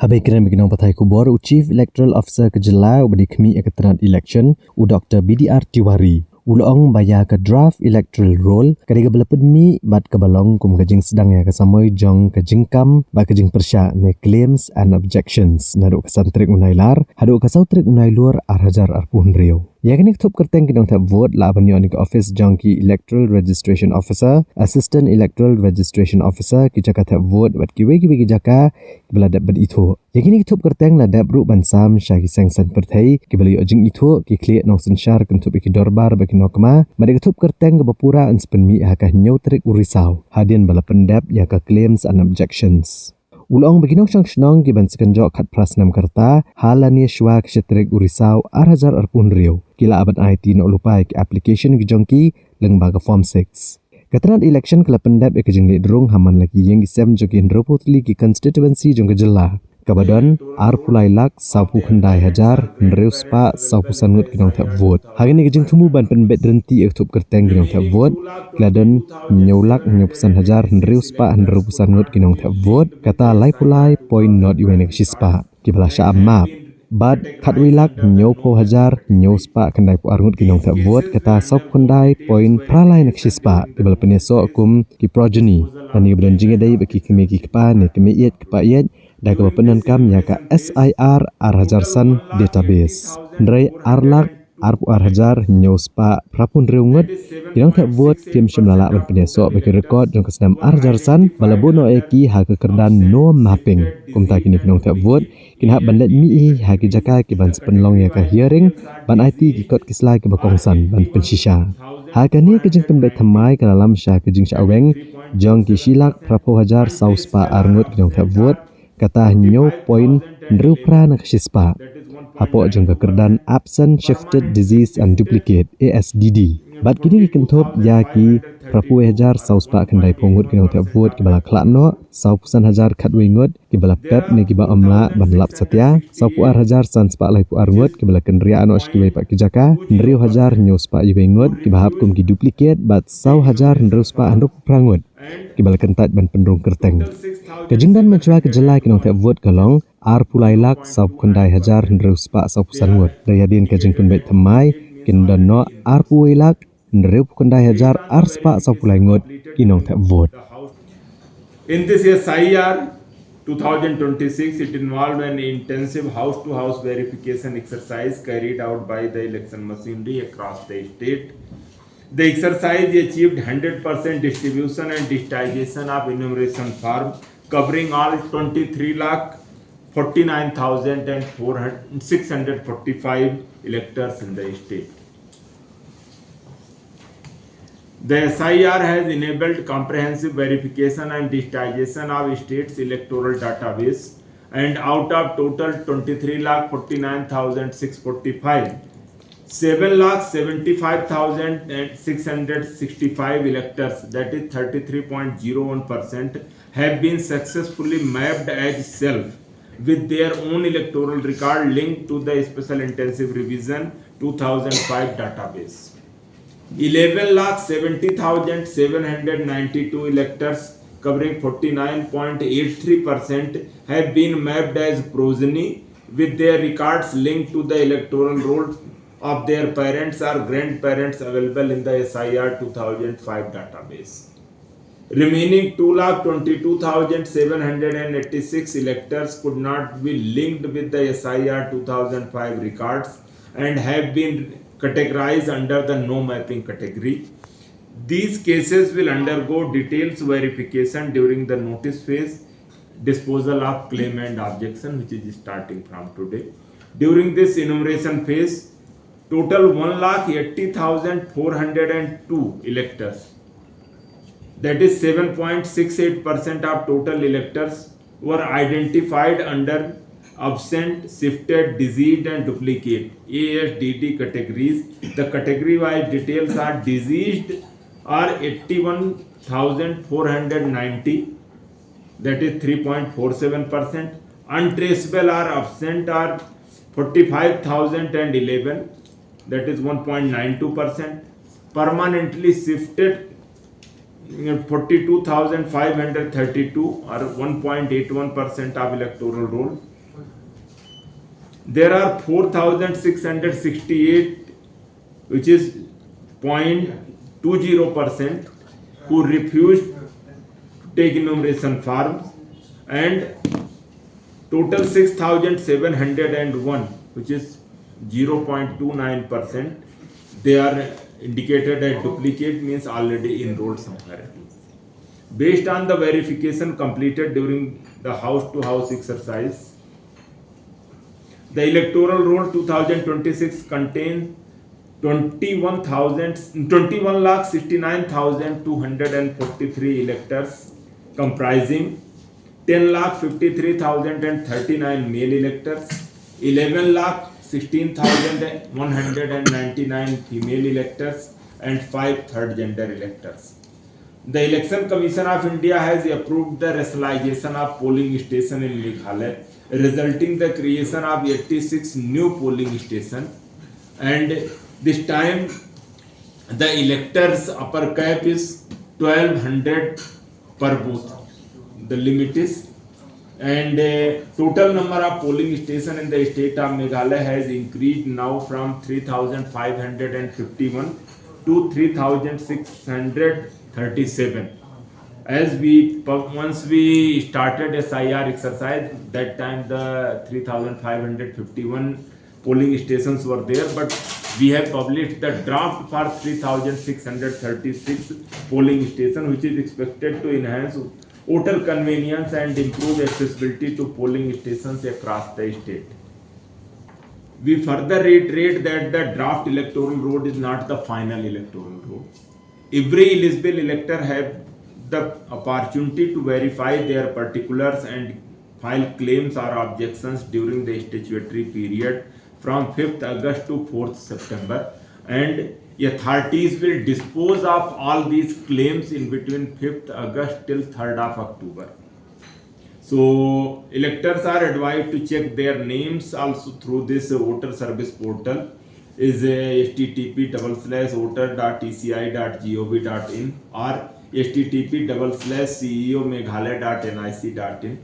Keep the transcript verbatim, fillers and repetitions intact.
Haba ïakren bad ki nongpathai khubor, u Chief Electoral Officer ka jylla uba dei khmih ïa ka tnat election, u Doctor B D R Tiwari, u la ong ba ïa ka draft electoral roll ka dei kaba la pynmih bad kaba long kum ka jingsdang ïa ka samoi jong ka jingkam bad ka jingpyrshah ne claims and objections naduh ka san tarik u Nailar haduh ka saw tarik u Nailur ar hajar arphew hynriew. Ïa kane ka thup kyrteng ki nongthep vote la ban ïoh na ka office jong ki Electoral Registration Officer, Assistant Electoral Registration Officer, ki jaka thep vote bad kiwei kiwei ki jaka kiba la dep ban ithuh. Ïa kine ki thup kyrteng la dep ruh ban sam sha ki seng saiñ pyrthei kiba la ïoh jingithuh, ki khlieh nongsynshar kynthup ïa ki dorbar bad ki nongkma. Bad ïa ka thup kyrteng kaba pura yn sa pynmih ha ka hynñiew tarik u Risaw hadien ba la pyndep ïa ka claims and objections. U la ong ba ki nongshong shnong kiban sa kynjoh khatphra snem ka rta ha lane shwa ka shi tarik u Risaw ar hajar arphew hynriew ki lah ban aiti noh lypa ïa ki application ki jong ki lyngba ka form six. Ka tnat election ka la pyndep ïa ka jingleit rung ha man la ki ïing ki sem jong ki hynriewphew tylli ki constituency jong ka jylla, kaba don arphew lai lak sawphew khyndai hajar hynriew spah sawphew san ngut ki nongthep vote. Ha kane ka jingthmu ban pynbeit rynti ïa ka thup kyrteng ki nongthep vote, ki la don hynñiew lak hynñiewphew san hajar hynriew spah hynriewphew san ngut ki nongthep vote, kata laiphew lai point nod wei na ka shispah kiba la shah ap map. Bad khatwei lak hynñiewphew hajar hynñiew spah khyndaiphew ar ngut ki nongthep vote, kata sawphew khyndai point phra lai na ka shispah kiba la pynïasoh kum ki progeny, lane kiba don jingïadei bad ki kmie ki kpa ne kmie ïeit kpa ïeit, da kaba pyndonkam ïa ka S I R ar hajar san database. Hynrei ar lak arphew ar hajar hynñiew spah phraphew hynriew ngut ki nongthep vote kim shym la lah ban pynïasoh bad ki record jong ka snem ar hajar san ba la buh noh ïa ki ha ka kyrdan no mapping. Kumta kine ki nongthep vote kin hap ban leit mih hi ha ki jaka kiban sa pynlong ïa ka hearing ban aiti ki kot ki sla kiba kongsan ban pynshisha. Ha kane ka jingpynbeit thymmai ka la lam sha ka jingshah weng jong ki shi lak phraphew hajar saw spah ar ngut ki nongthep vote, kata hynñiew point hynriew phra na ka shispah hapoh jong ka kyrdan Absent, Shifted, Disease and Duplicate, A S D D. Bad kine ki kynthup ïa ki phraphew hajar saw spah khyndaiphew ngut ki nongthep vote kiba la khlad noh, sawphew san hajar khatwei ngut kiba la pep ne kiba ym lah ban lap satia, sawphew ar hajar san spah laiphew ar ngut kiba la kynriah noh sha kiwei pat ki jaka, hynriew hajar hynñiew spah wei ngut kiba hap kum ki duplicate bad saw hajar hynriew spah hynriewphew phra ngut kiba la kyntait ban pynrung kyrteng. Ka jingdon mynshuwa ka jylla ki nongthep vote ka long arphew lai lak sawphew khyndai hajar hynriew spah sawphew san ngut. Da hadien ka jingpynbeit thymmai kin don noh arphew wei lak hynriewphew khyndai hajar ar spah sawphew lai ngut ki nongthep vote. In this S I R two thousand twenty-six, it involved an intensive house-to-house verification exercise carried out by the election machinery across the state. The exercise achieved hundred percent distribution and digitization of enumeration form covering all twenty-three lakh forty-nine thousand and four hundred, six hundred forty-five electors in the state. The S I R has enabled comprehensive verification and digitization of state's electoral database, and out of total twenty-three lakh forty-nine thousand six forty-five, seven lakh seventy-five thousand six hundred sixty-five electors, that is thirty-three point zero one percent, have been successfully mapped as self with their own electoral record linked to the Special Intensive Revision two thousand five database. Eleven lakh seventy thousand seven hundred ninety-two electors, covering forty-nine point eight three percent, have been mapped as progeny with their records linked to the electoral roll of their parents or grandparents available in the S I R two thousand five database. Remaining two lakh twenty-two thousand seven hundred and eighty-six electors could not be linked with the S I R two thousand five records and have been categorized under the no mapping category. These cases will undergo details verification during the notice phase, disposal of claim and objection, which is starting from today. During this enumeration phase, total one lakh eighty thousand four hundred and two electors, that is seven point six eight percent of total electors, were identified under absent, shifted, deceased and duplicate, A S D D categories. The category wise details are: deceased are eighty-one thousand four hundred ninety, that is three point four seven percent. Untraceable are absent are forty-five thousand and eleven, that is one point nine two percent. Permanently shifted, forty-two thousand five hundred thirty-two, or one point eight one percent of electoral roll. There are four thousand six hundred sixty-eight, which is zero point two zero percent, who refused to take enumeration forms, and total six thousand seven hundred and one, which is zero point two nine percent, they are indicated as duplicate, means already enrolled somewhere. Based on the verification completed during the house-to-house exercise, the electoral roll two thousand twenty-six contains twenty-one thousand, twenty-one lakh sixty-nine thousand two hundred and forty-three electors, comprising ten lakh fifty-three thousand and thirty-nine male electors, eleven lakh sixteen thousand one hundred and ninety-nine female electors, and five third gender electors. The Election Commission of India has approved the rationalization of polling station in Meghalaya, resulting the creation of eighty-six new polling station, and this time the electors upper cap is twelve hundred per booth. The limit is, and uh, total number of polling station in the state of Meghalaya has increased now from three thousand five hundred and fifty-one to three thousand six hundred thirty-seven. As we pu- once we started S I R exercise, that time the three thousand five hundred fifty-one polling stations were there, but we have published the draft for three thousand six hundred thirty-six polling station, which is expected to enhance voter convenience and improve accessibility to polling stations across the state. We further reiterate that the draft electoral roll is not the final electoral roll. Every eligible elector have the opportunity to verify their particulars and file claims or objections during the statutory period from fifth August to fourth September, and authorities will dispose of all these claims in between fifth August till third of October. So electors are advised to check their names also through this voter service portal, is uh, H T T P double slash voter dot E C I dot G O V dot in or H T T P double slash C E O Meghalaya dot N I C dot in.